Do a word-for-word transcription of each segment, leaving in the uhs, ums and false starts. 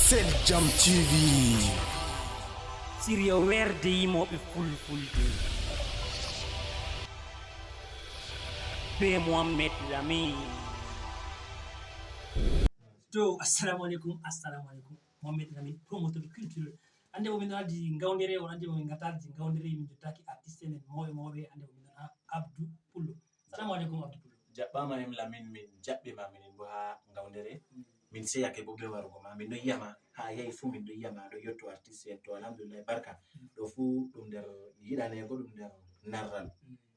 Sel Jam T V. Siriya weerde yimooɓe fulfulde, be Mohammed Lamin. To, assalamu aleykum, assalamu aleykum. Mohammed Lamin, promoteur culturel. Hannde o min ardi ngawndere, on anndi o min ngarta ardi ngawndere, min jottaaki artiste men mawɓe mawɓe, hannde o min ɗon haa Abdou Pullo. Salamu aleykum, Abdou Pullo. Jaɓɓaama, M Lamin, min jaɓɓiima minin boo haa ngawndere. Min seyake boo bee warugo ma, min ɗo yi'a ma haa a yahi fuu, min ɗo yi'a ma a ɗo yotto artiste en. To, alhamdulillahi, barka. Ɗo fuu ɗum nder yiɗaneego, ɗum nder narral.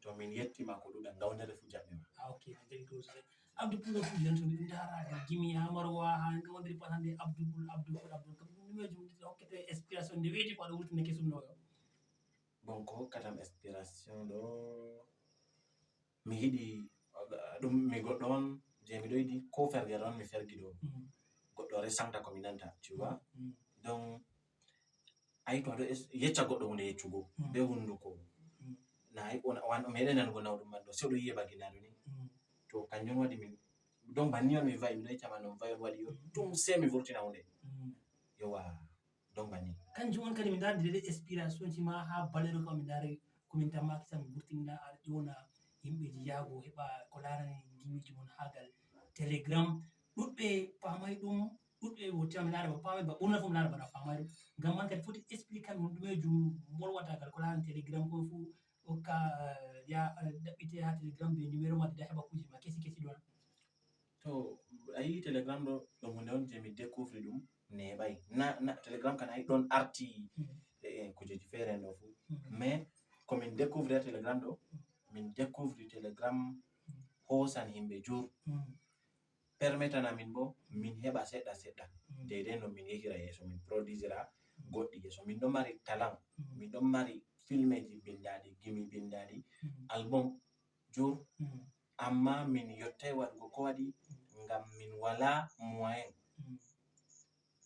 To, min yetti ma ko ɗuuɗa, ngawndere fuu jaɓɓiima. Ah, ok, a jaɓi ko sosai. Abdou Pullo fuu, nden to min ndaara nder gimi haa marwa, haa ngawndere pat hannde Abdou Pullo, Abdou Pullo, Abdou Pullo, kam ɗum ɗumeejum hokkete inspiration nde weeti ko aɗa wurtina kesum ɗo. Bon, ko hokkata am inspiration ɗo, mi yiɗi ɗum, mi goɗɗo on je miɗo yiɗi ko fergere on mi fergi ɗo. Goɗɗo resanta ko mi nanta, tu vois. Donc, ayi, to aɗo es- yecca goɗɗo hunde yeccugo be hunduko, na ayi, on- on- o meɗai nanugo nawɗum man ɗo, sey o ɗo yi'e ba ginaɗo ni. To, kanjum waɗi min, donc, banni on mi va'i, miɗo yecca ma non va'i on waɗi yo ɗum, sey mi vurtina hunde. Yowa. Donc, banni. Kanjum on kadi mi ndaari dede inspiration ji ma haa balero kam mi ndaari ko min tammaaki tan mi vurtinda aɗa ƴona yimɓeji yaago heɓa ko laarani gimiiji mon haa gal Telegram. Ɗuɗɓe paamay ɗum, ɗuɗɓe wottima mi laara ba paamay, ba ɓurna fof mi laara bana paamay ɗum. Ngam man kadi foti explique kam ɗum ɗumeejum mbolwata gal ko laarani Telegram ko fuu okka, eh, ya, eh, ɗaɓɓite haa Telegram be numéro ma, da heɓa kuuje ma kesi kesi ɗon. To, a yi Telegram ɗo, ɗum hunde on je mi découvri ɗum neeɓay. Na, na, Telegram kan ayi ɗon arti e, e kujeji feere ɗo fuu. Mais ko min découvri ha Telegram ɗo, min découvri Telegram hoosan himɓe jur. Permetana min bo, min heɓa seɗɗa seɗɗa. Deidai no min yehira yeeso, min produisira goɗɗi yeeso. Min ɗon mari talent, min ɗon mari filmeji bindaɗi, gimi bindaɗi, album jur. Amma min yottai waɗugo ko waɗi ngam min wala moyen.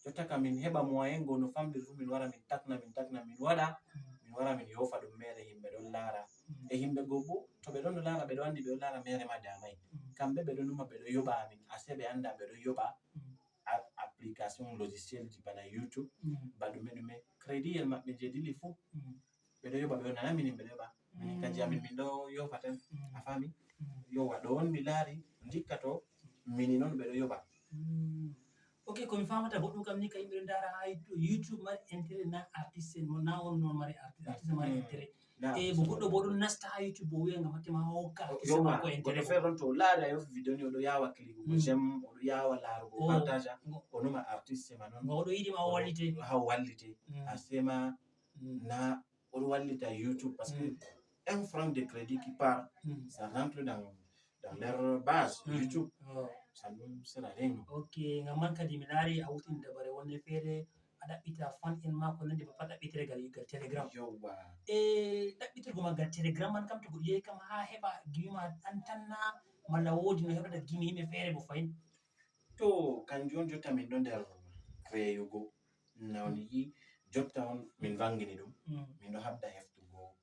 Jotta ka min heɓa moyen go no famɗiri fu, min wara min takna, min takna, min waɗa, min wara min yofa ɗum mere, himɓe ɗon laara. E himɓe go bo, to ɓe ɗon laara, ɓe ɗo andi ɓe ɗon laara mere ma damai. Kamɓe ɓe ɗon numa ɓe ɗo yoɓa amin, ase ɓe anda ɓe ɗo yoɓa a- application logiciel ji bana YouTube, ba ɗume ɗume, crédit en maɓɓe je dili fu. Ɓe ɗo yoɓa, ɓe ɗo nana minin ɓe ɗo yoɓa. Minin kanji amin min ɗo yofa tan, a fami? Yowa, ɗo on mi laari, ndikka to minin on ɓe ɗo yoɓa. Ok, ko mi famata boɗɗum kam ni ka yimɓe ɗo ndaara ha YouTube mari intérêt na artiste en, na on non mari artiste, artiste mari intérêt. E bo goɗɗo bo ɗon nasta ha YouTube bo wiya ngam hakke ma hokka artiste ma ko intérêt. Goɗɗo feere ɗon to o laari a yofi vidéo ni, o ɗo yawa cliquego j'aime, o ɗo yawa laarugo partage, o numa artiste ma non. Ngo o ɗo yiɗi ma o wallite. Ha o wallite. Artiste ma na o ɗo wallita YouTube parce que un franc de crédit qui part, ça rentre dans, dans leur base YouTube. Ça ne sert à rien. Ok, ngam man kadi mi laari a wurtini dabare wonde feere a ɗaɓɓita fan en ma ko nandi ba pat ɗaɓɓitire gal, gal Telegram. Yowwa. E ɗaɓɓitirgo ma gal Telegram man kam to goɗɗo yehi kam ha heɓa gimi ma an tan na malla woodi no heɓata gimi yimɓe feere bo fayin? To, kanjum on jotta min ɗo nder créeyugo. Na on yi'i jotta on min vangini ɗum. Min ɗo habda heftugo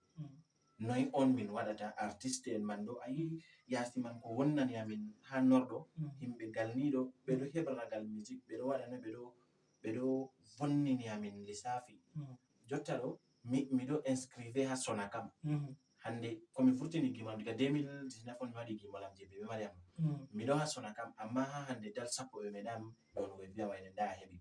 noi on min waɗata artiste en man ɗo. A yi'i yaasi man ko wonnani amin ha norɗo, himɓe gal ni ɗo, ɓe ɗo heɓra gal musique, ɓe ɗo waɗa no ɓe ɗo, ɓe ɗo vonnini amin lissafi. Jotta ɗo, mi, mi ɗo inscrive ha Sonacam. Hande ko mi vurtini gimol diga deux mille dix-neuf on mi waɗi gimol am je Bebe Mariam. Mi ɗo ha Sonacam, amma ha hande dal sappo ɓe meɗam ɗon ɓe viya wayne nda a heɓi.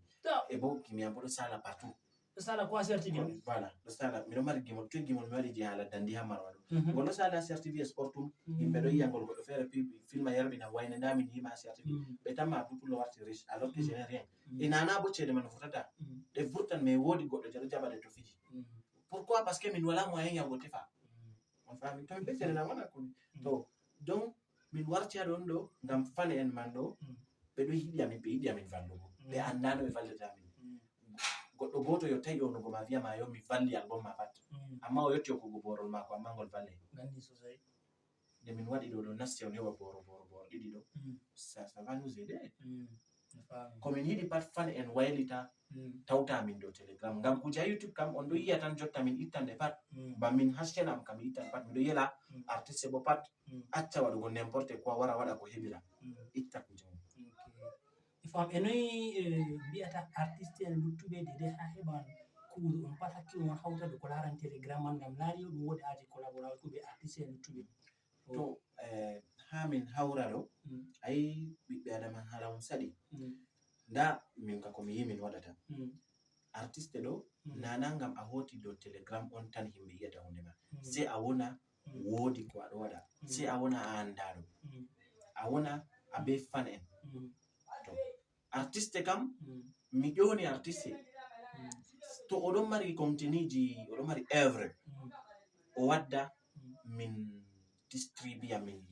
E bo gimi am bo ɗo sala partout. Ɗo sala ko a serti gimol? Voilà, ɗo sala. Miɗo mari gimol, to gimol mi waɗi je hala dandi ha marwa ɗo. Ngol ɗo sala ha serti bi e sport tum. Yimɓe ɗo yiya ngol goɗɗo feere pi-, filma yarɓina wayne nda min yima ha serti bi. Ɓe tamma Abdou Pullo warti riche, alors que je n'ai rien. E nana bo ceede man vurtata. Ɗe vurtan mais woodi goɗɗo je ɗo jaɓa ɗe to Fiji. Pourquoi? Parce que min wala moyen yahugo tefa. On faami? To min be ceede na wona koni. To, donc, min warti ha ɗon ɗo ngam fane en man ɗo, ɓe ɗo yiɗi amin, ɓe yiɗi amin vallugo. Ɓe anda no ɓe vallirta amin. Goɗɗo gooto yottai ƴonugo ma viya ma yo mi valli album ma pat. Amma o yotti hokkugo borol mako, amma ngol vallai. Nandi sosai. Nde min waɗi ɗo, ɗo nasti on heɓa boro, boro, boro ɗiɗi ɗo. Ça, ça va nous aider. Mi faami. Ko min yiɗi pat fan en waylita, tawta min dow Telegram. Ngam kuje ha YouTube kam, on ɗo yiya tan jotta min ittan ɗe pat. Ba min hasken am kam mi ittan pat. Miɗo yela artiste bo pat acca waɗugo n'importe quoi, wara waɗa ko heɓira. Itta kuje mum. Ok. E Fam e noy eh, mbiyata artiste en luttuɓe dede ha heɓan kuuɗo on pat hakkilo on hawta do ko laran telegram man ngam laari ɗum wodi aji collaboration ko ɓe artiste en luttuɓe. To eh, ha min hawra ɗo, mm. Ayi ɓiɓɓe adama hala on saɗi. Mm. Nda min ka ko mi yi min waɗata. Mm. Artiste ɗo mm. Nana ngam a hoti dow telegram on tan himɓe yiyata hunde ma. Mm. Sey a wona mm. Wodi ko aɗo waɗa. Mm. Sey a wona a andaɗo. Mm. A wona a be fan en. Mm. To artiste kam mm. Mi ƴoni artiste mm. To oɗon mari conteniji oɗon mari œuvre mm. O wadda mm. Min distribua min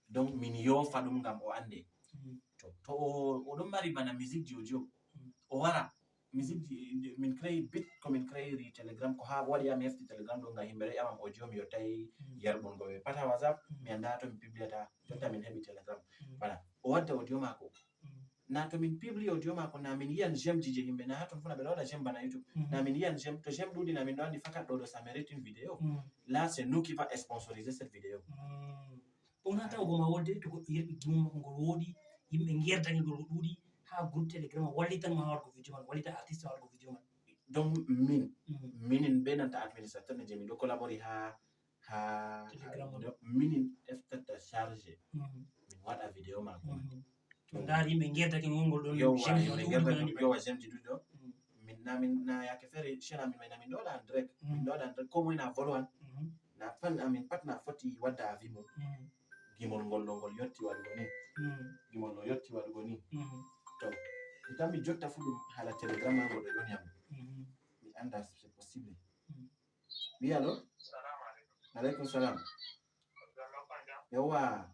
donc min yoofa ɗum ngam o annde mm. To to oɗon mari bana musique ji o jo mm. O wara musique ji min crée bit ko min créeri telegram ko ha waɗi am hefti telegram ɗo ngam yimɓe ɗo ƴamam audio mi yottay mm. Yerɓungo ɓe pat ha whatsapp mm. Mi annda to mi publiata jotta min heɓi telegram mm. Voilà o wadda audio maako mm. Na to min publi audio maako na min yiyan j'aime ji je yimɓe na ha ton funa ɓe ɗo waɗa j'aime bana youtube mm. Na min yiyan j'aime to j'aime ɗuɗi na min ɗo andi fakat ɗo ɗo ça mérite une vidéo mm. Là c'est nous qui va sponsoriser cette vidéo mm. Ɗum na taw goma wodde to goɗɗo yerɓi gimol makko ngol woodi yimɓe ngerdani ngol ɗuuɗi ha groupe telegram wallitan ma wargo video man wallita artiste wargo video man. Donc min mm. Minin be nanta administrateur ne je min ɗo collabori ha ha minin eftata charge mm. Min waɗa video mako mm. To ndaari yimɓe ngerdake ngol ngol ɗon yowa yimɓe ngerdake ɗum yowa j'aime ji ɗuɗo mm. Min na min na yake feere chaîne amin may na min ɗo waɗa en direct mm. Min ɗo waɗa en direct ko moy na volwan mm. Na fan amin pat na foti wadda avis mum mm. Gimol ngol ɗo ngol yotti waɗugo ni mm. Gimol no yotti waɗugo ni mm. To mi tammi jotta fu ɗum hala telegram ma ngol ɗo ɗon yam mm. Mi anda c'est possible mm. Wi alo aleykum salam. Yowa.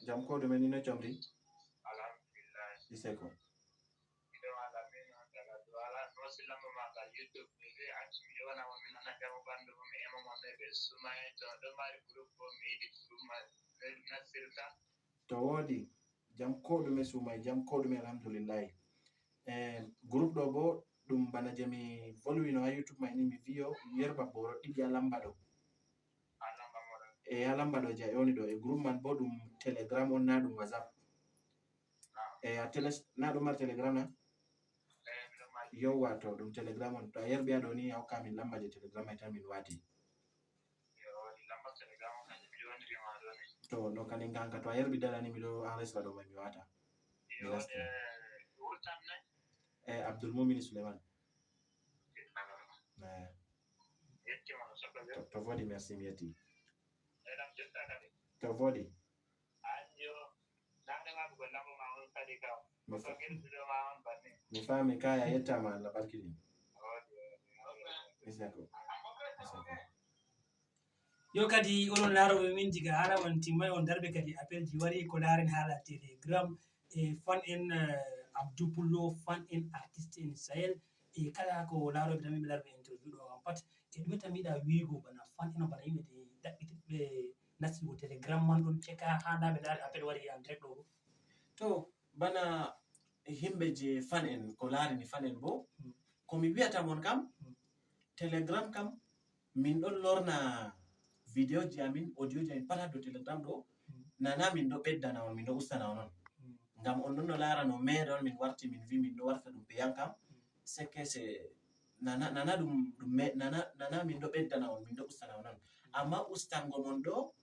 Jam ko ɗume ni no comri iseko. To woodi jam ko ɗume sumay jam ko ɗume alhamdulillahi. E groupe ɗo bo ɗum bana je mi volwino ha youtube mai ni mi viyo yerba boro ɗiɗi a lamba ɗo. E ha lamba ɗo je a ewni ɗo e groupe man bo ɗum telegram on na ɗum whatsapp. E a tele na ɗum mar telegram na. Yowwa to ɗum telegram on to a yerbi ha ɗo ni a hokka min lamba je telegram mai tan min wati. To no kadi nganka to a yerbi dala ni miɗo enregistra ɗo mai mi wata. Mi nasta. E abdul mumini suleiman. To vodi merci mi yetti. To vodi. Mi faami kaya yettama allah barkidin. Yo kadi onon laaroɓe min diga haala on timmay on darɓe kadi appel ji wari ko laaren haala telegram e fan en abdou pullo fan en artiste en sahel e kala ko laaroɓe tan miɓe larɓe interview ɗo kam pat e ɗume tan miɗa wiigo bana fan en bana yimɓe de daɓɓitiɓɓe nastigo telegram man ɗon ceka ha nda ɓe ndaari appel wari en direct ɗo. To bana himɓe je fan en ko laarini fan en bo hmm. Ko mi wiyata mon kam hmm. Telegram kam min ɗon lorna vidéo ji amin audio ji amin pat ha dow telegram ɗo hmm. Nana min ɗo ɓeddana on min ɗo ustana on on hmm. Ngam on ɗon no laara no meeɗa on min warti min vi min ɗo warta ɗum peyan kam hmm. Seke se nana nana ɗum ɗum me nana nana min ɗo ɓeddana on min ɗo ustana on on amma ustango mon ɗo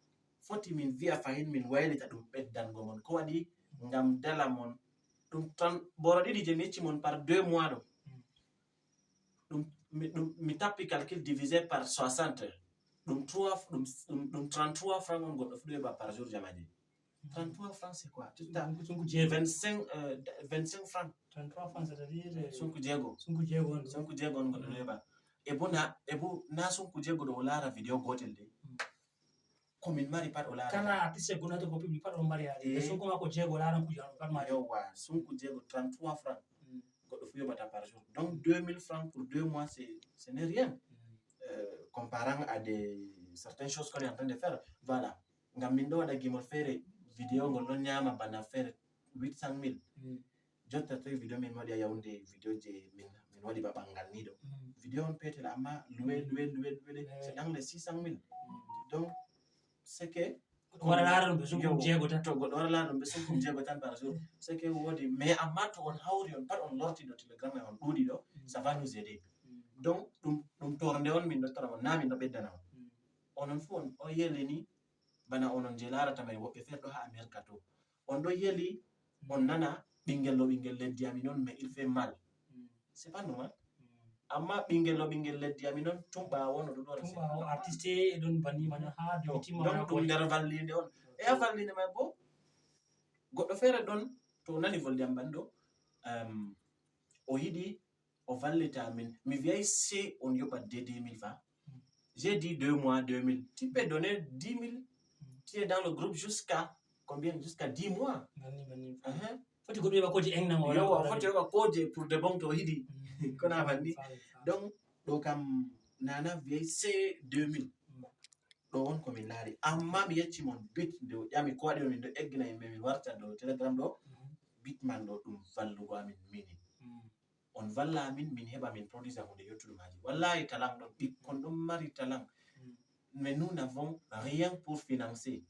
foti min vi'a fahin min waylita ɗum ɓeddango mon ko waɗi ngam dala mon ɗum tan boro ɗiɗi je mi yecci mon par deux mois ɗo ɗum mi- ɗum mi tappi calcul divisé par soixante ɗum trois ɗum ɗum- ɗum trente-trois francs on goɗɗo fu ɗo heɓa par jour jamaji trente-trois francs c'est quoi tutta Donc, sunku jeego. Vingt-cinq euh, vingt-cinq francs trente-trois francs c'est-à-dire euh, sunku jeego sunku jeego on. Sunku jeego on goɗɗo ɗo heɓa e bo na e bo na sunku jeego ɗo o laara vidéo gotel de komin mari pat o laara kala artiste gonata ko public pat o mari yaade e sunku ma ko jeego o laara kuji on pat ma yowwa sunku jeego trente-trois francs goɗɗo fu yoɓata par jour donc deux mille francs pour deux mois c'est ce n'est rien euh, comparant à des certaines choses qu'on est en train de faire voilà ngam min ɗo waɗa gimol feere vidéo ngol ɗon ñaama bana feere huit cent mille jotta toy vidéo min waɗi a yawnde vidéo je min min waɗi ba ɓangal ni ɗo vidéo on petel amma luwe luwe luwe luwe c'est dans les six cent mille donc c'est que Wara laara ɗum ɓe sumkum jeego tan. To goɗɗo wara laara ɗum ɓe sumkum jeego tan par jour. C'est que woodi, mais amma to on hawri on pat on lorti ɗo Telegram e on ɗuuɗi ɗo, ça va nous aider. Donc ɗum ɗum torde on min ɗo tara on na min ɗo ɓeddana on. Onon fof on o yelini bana onon je laarata may woɓɓe feere ɗo ha Amerika to. On ɗo yeli on nana ɓingel ɗo ɓingel leddi amin on mais il fait mal. C'est pas normal. Amma ɓingel ɗo ɓingel leddi amin on tun ɓaawo no ɗum ɗo Tun ɓaawo artiste e ɗon banni bana ha donc donc ɗum nder vallinde on e a vallinde may bo goɗɗo feere ɗon to o nani volde am banndo o yiɗi o vallita min mi wiyay se on yoɓa de dix mille fa j'ai dit deux mois deux mille tu peux donner dix mille tu es dans le groupe jusqu'à combien jusqu'à dix mois Banni banni. Foti goɗɗo yoɓa koji en nan wala yowa foti yoɓa koje pour de bon to yiɗi kona banni donc ɗo kam nana wiyay se deux mille ɗo on ko min laari amma mi yecci mon bit nde o ƴami ko waɗi o min ɗo eggina yimɓe min warta ɗo telegram ɗo bit man ɗo ɗum vallugo amin mini on valla amin min heɓa min produisa hunde yottude maji wallahi talan ɗon ɓikkon ɗon mari talan mais nous n'avons rien pour financer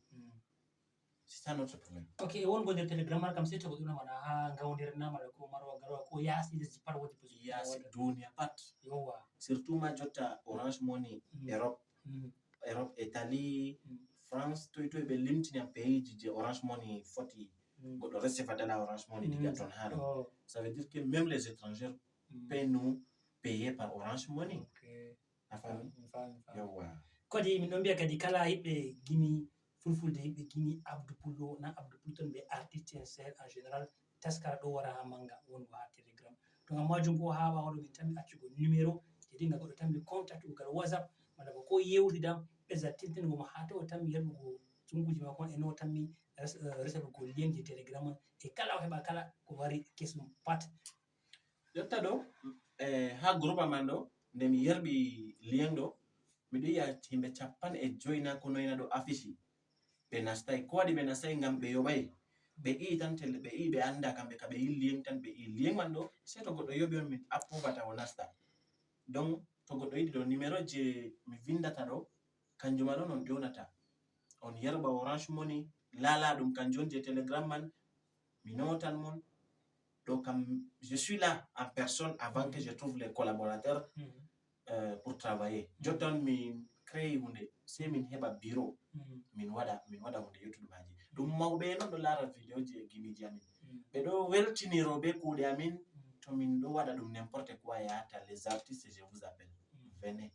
c'est ça notre problème Ok, e wongo nder Telegram ar kam seto ko ɗum wona ha ngawdir namala ko marwa garwa ko yasi lesdi par wodi position yasi duniya pat yowa surtout ma jotta Orange Money Europe Europe Italie France toy toy ɓe limtini am pays ji je Orange Money foti goɗɗo receva dala Orange Money diga ton haɗo ça veut dire que même les étrangers paient nous payés par Orange Money a fami yawwa kadi min ɗon mbiya kadi kala yiɓɓe gimi fulfulde yiɓɓe gimi abdou pullo na abdou pullo ton ɓe artiste en seer en général taskara ɗo wara ha manga wongo ha telegram to ngam majum ko ha ɓawo ɗo min tammi accugo numéro je dinga goɗɗo tammi contact ugal whatsapp malla ko ko yewtida ɓesa tintingo mo ha tawa tammi yerɓugo sunguji makko e no tammi resaɓugo lien je telegram e kala o heɓa kala ko wari kesum pat jotta ɗo e ha groupe aman ɗo nde mi yerɓi lien ɗo miɗo yiya yimɓe capan e joyi na ko noyna ɗo affiche ɓe nastai ko waɗi ɓe nastai ngam ɓe yoɓai ɓe ii tan tele ɓe ii ɓe anda kamɓe ka ɓe yi lien tan ɓe ii lien man ɗo sei to goɗɗo yoɓi on mi appruvata o nasta donc to goɗɗo yiɗi ɗo numéro je mi vindata ɗo kanjum man on on ƴonata on yerɓa Orange Money lala ɗum kanjum on je telegram man mi notan mon ɗo kam je suis là en personne avant que je trouve les collaborateurs euh, pour travailler jotta on min créé hunde sei min heɓa bureau min waɗa min waɗa hunde yottude maji ɗum mawɓe en on ɗo laara vidéo ji e gimiji amin ɓe ɗo weltiniro be kuuɗe amin to min ɗo waɗa ɗum n'importe quoi yahata les artistes je vous appelle venez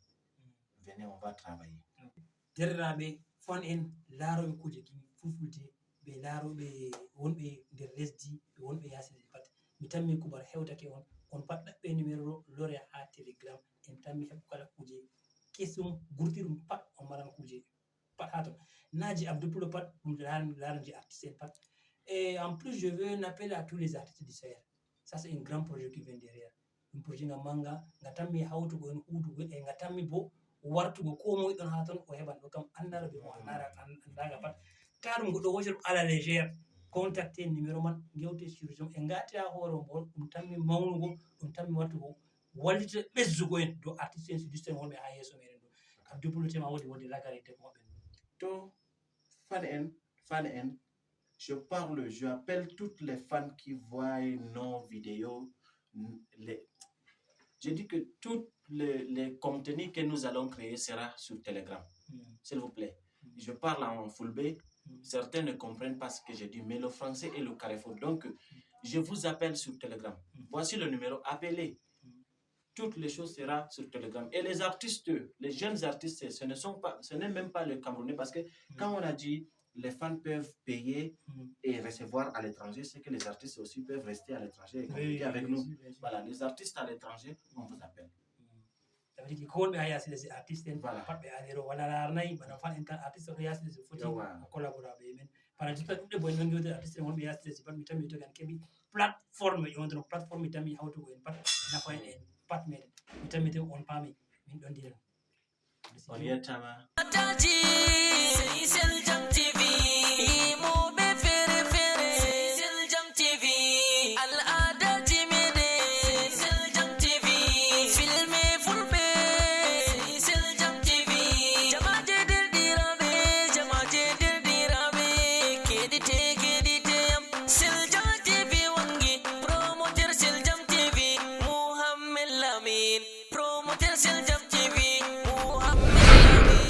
venez on va travailler derɗiraaɓe fan en laarooɓe kuuje gimi fulfulde ɓe laarooɓe wonɓe nder lesdi ɓe wonɓe yaasi lesdi pat mi tammi kubar hewtake on on pat ɗaɓɓe numéro lore ha telegram en tammi heɓu kala kuuje kesum gurtirum pat on maran kuuje pat ha ton naji abdou pulo pat ɗum laran je artiste en pat et en plus je veux un appel à tous les artistes du sahel ça c'est un grand projet qui vient derrière ɗum projet nga manga nga tammi hawtugo en huudugo e nga tammi bo wartugo ko moy ɗon ha ton o heɓan ɗo kam anndaɗo be mo anndaga pat ta ɗum goɗɗo wocel ala légère contacte numéro man gewte solution e ngati ha hoore on ɗum tammi mawnugo ɗum tammi wartugo wallita ɓesdugo en dow artiste en sudiste en wonɓe ha yeeso meɗen ɗo kam développement wodi wodi lagare debbo maɓɓe to fan en fan en Je parle, j'appelle toutes les fans qui voient nos vidéos. Les... Je dis que tous les, les contenus que nous allons créer sera sur Telegram. Mm. S'il vous plaît. Mm. Je parle en fulbe. Mm. Certains ne comprennent pas ce que je dis, mais le français est le carrefour. Donc, mm. je vous appelle sur Telegram. Mm. Voici le numéro, appelez. Mm. toutes les choses sera sur Telegram. Et les artistes, les jeunes artistes, ce ne sont pas, ce n'est même pas le Camerounais parce que mm. quand on a dit les fans peuvent payer mm. et recevoir à l'étranger, c'est que les artistes aussi peuvent rester à l'étranger et communiquer oui, avec oui, nous. Oui, oui. Voilà, les artistes à l'étranger, on vous appelle. Mm. Ça veut dire que ko wonɓe ha yaasi lesdi artiste en voilà. Pat ɓe adero wala larnayi bana fan en tan artiste ko yaasi lesdi foti o collaboraɓe men Par exemple, ɗuɗɗe boy non gewde artiste wonɓe yasde si pat mi tammi to gan keɓi plateforme e wonde plateforme mi tammi hawtugo en pat nafa en en pat meɗen mi tammi te on paami min ɗon dinan on yettama Ataji Seychelles Jam T V yimoɓe fere fere Seychelles Jam T V al'adaji meɗen Seychelles Jam T V filme fulɓe Seychelles Jam T V jamaje derɗiraɓe jamaje derɗiraɓe العالمين.